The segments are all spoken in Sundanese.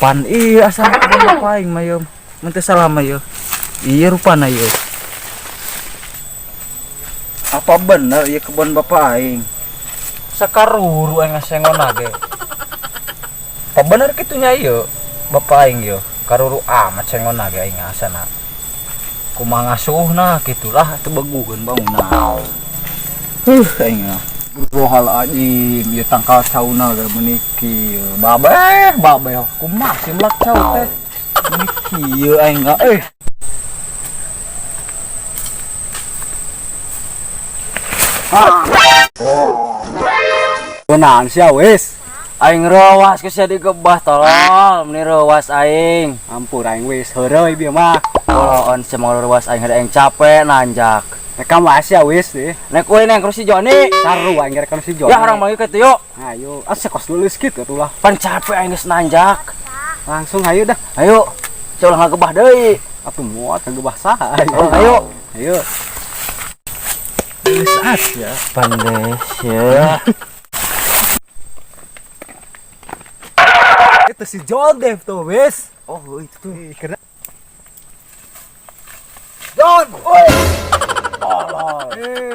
Pan iya asal kebon bapak aing mah ieu. Mun teu salah mah ieu. Iya rupana ieu. Apa bener ieu kebon bapak aing? Sakaruru aing ngasengona ge. Apa bener kitu nya ieu bapak aing ieu? Karuru amat sengona ge aing asana. Kumaha ngasuhna kitulah teu begugeun bangunan. Aing mah. Rohal ajim, ieu tangkal cauna ge meuni kieu. Babeh, babeh kumaha sih melak cau teh? Meuni kieu aing ga euy. Kunaon sia wis? Aing rewas geus sia digebah tolol, meuni rewas aing. Ampur aing wis heureuy bieu mah. Tolon sia mah rewas aing hade aing capek nanjak. Nek kamu sia wis deh. Nek ulin yang si Joni. Saru aing rek si Joni. Ya orang manggil kitu yuk. Ayo, asa kos lulus kitu atuh lah. Pan capek aing geus nanjak. Langsung ayo dah. Ayo. Coba ngagebah deui. Atuh moal kagebah saha. Oh, ayo. Ayo. Geus sia. Pandes ya. Itu si John Dev tuh, wis. Oh, itu tuh. Kena. John, oi. Tolol.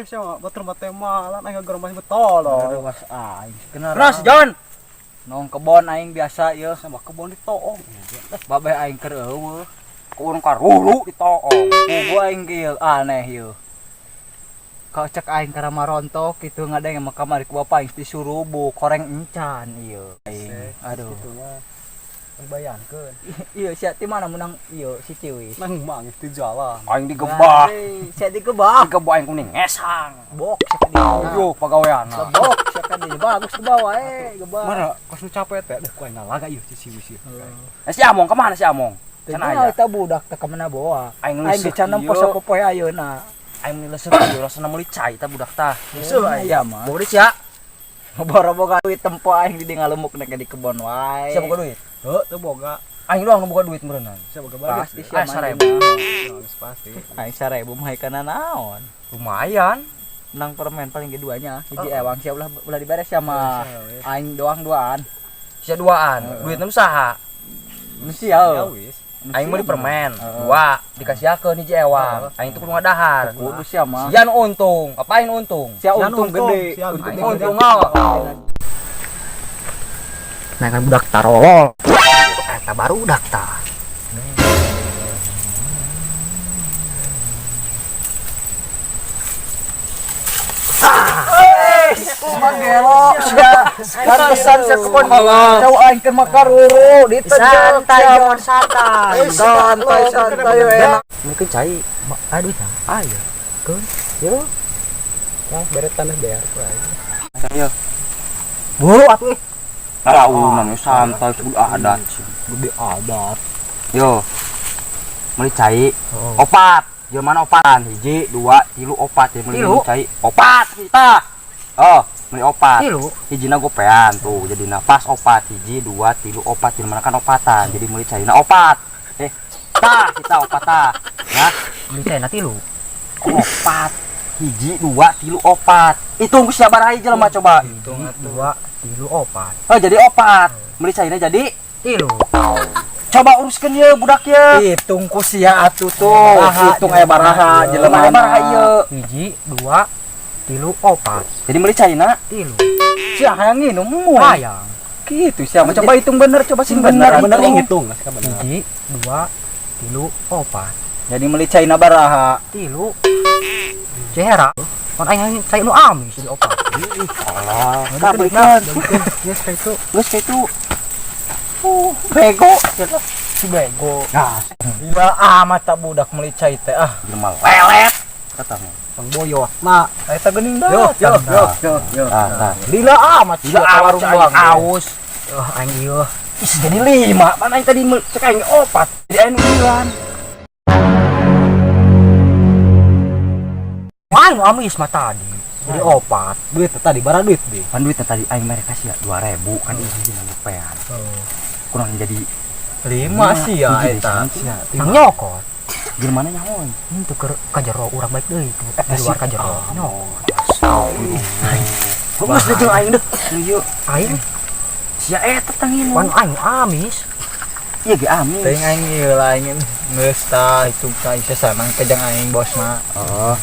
Siapa batur mate malan aing geromah betolol. Rewas aing. Kena. Ras, John. Nong kebon aing biasa ieu sama kebon ditoong. Babeh aing keur eueuh. Ku urang karuru ditoong. Pugu aing kieu aneh ieu. Kau cek aing karama rontok kitu ngadeng mah kamari ku bapak aing disurubu koreng encan ieu. Aduh. Kitu mah. Bayangkeun. Iya, sia ti mana menang ieu si Ciwis. Nang mang di jalan. Aing digebah. Sia digebah. Digebah aing kuning ngesang. Bok sia ka dieu. Yo pagaweanna. Bok sia ka dieu bagus ke bawah gebah. Mana kos nu capek teh deh ku aing ngalaga ieu si Ciwis ieu. Si Among kemana si Among? Cenah aya. Eta budak teh ka mana bawa. Aing Aing leuseuh ge can nempo sapopoe ayeuna. Aing meuni leuseuh ieu rasana meuli cai eta budak tah. Leuseuh aya mah. Boga duit sia. Boro-boga duit tempo aing di ngalumuk nek di kebon wae. Sia boga duit? Heuh, teu boga. Aing doang nu boga duit meureunnan. Sia boga balik. Pasti sia mah. 1000. Geus pasti. Aing 1000 mah kana naon? Lumayan. Menang permen paling keduanya. Hiji ewang sia ulah ulah diberes sia mah. Aing doang duaan. Sia duaan. Duitna nu saha? Nu sia. Ya wis. Aing meuli permen dua dikasihkeun hiji ewang. Aing tuh kudu ngadahar. Kudu sia mah. Sia nu untung. Apa aing untung? Sia untung gede. Untung oh. Nah kan budak tarolol. Eta baru budak tah. Magelo sia. Pantesan sia kebon. Cau aing keur makaruru ditejek. Santai Jon, santai. Santai santai we. Mungkin cai aduh tah. Ayo. Keun. Yo. Ya bere tanah bear ku aing. Ayo. Buru atuh. Raunan santai kudu adat. Gede adat. Yo. Meuli cai. Opat. Jelema opatan. 1 2 3 opat. Meuli cai opat kita. Oh, meuli opat. Tilu. Hijina gopean tuh, jadi napas opat. 1 2 3 opat. Jelema kan opatan. Jadi meuli caina opat. Tah kita opat tah. Ya, meuli caina tilu. Opat. 1 2 3 opat. Hitung ku sia baraha jelema coba. Hitung 2 3 opat. Oh, jadi opat. Meuli caina jadi tilu. Coba uruskeun ye budak ye. Hitung ku sia atuh tuh. Hitung aya baraha jelema aya baraha ieu. 1 2 3 opat. Jadi meuli caina tilu. Sia hayang nginum moal. Hayang. Kitu sia mah coba hitung bener, coba sing bener. Bener ngitung, bener. 1 2 3 opat. Jadi meuli caina baraha tilu. Cehera. Kon aing cai nu amis jadi opat. Alah, tah belikeun. Geus ka itu. Geus ka itu. Bego. Si bego. Nah, gila amat tak budak meuli cai teh ah. Jelema lelet katamu. Bang Boyot. Nah, eta geuning dah. Yo yo yo yo yo. Tah. Lila amat lila warung amat aus. Oh, aing ieu. Ih, jadi 5. Mana aing tadi cek aing opat. Jadi aing 9. Aing amis mah tadi. Jadi opat. Duit tadi bara duit deh. Pan duit tadi aing mere kasih ya 2000 kan hiji gopean. Kurang jadi 5 sih ya eta. Nang nyokot. Jelema nyaho. Henteu keur ka jero urang baik deui. Di luar ka jero. Nyokot. Geus deui aing deh. Ieu aing sia eta tangin. Pan aing amis. Iya ge amis. Teuing aing ieu lah, aing geus tah itu tah isa sanang kejang aing bos mah. Oh.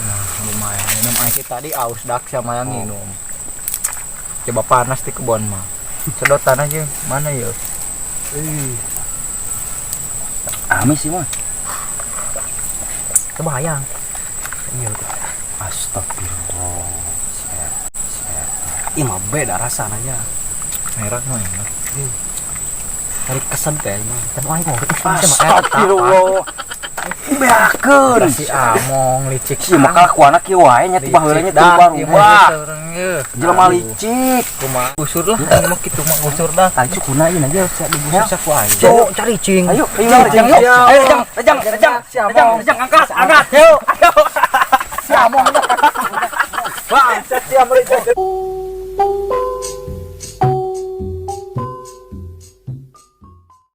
Nah, lumayan minum aing tadi aus dak sama yang minum. Coba panas di kebun mah. Sedotan aja mana ya? Ih, Amis sih mah. Coba hayang. Iya. Astagfirullah. Siap, siap. Ih mah beda rasanya. Merah mah enak. Dari kesan teh mah. Tapi aing mau Astagfirullah. Beakeun. Si Among licik. Si mah kalakuanna kieu wae nya tiba heula nya teu barubah. Jelema licik. Kumaha? Gusur lah, aing mah kitu mah gusur dah. Tah cukuna ieu aja Sia digusur saku aing. Cok, cari cing. Ayo, ayo rejang yuk. Ayo rejang, rejang, rejang, rejang, rejang, angkat, angkat. Yuk, ayo. Si Among. Bangsat si Among.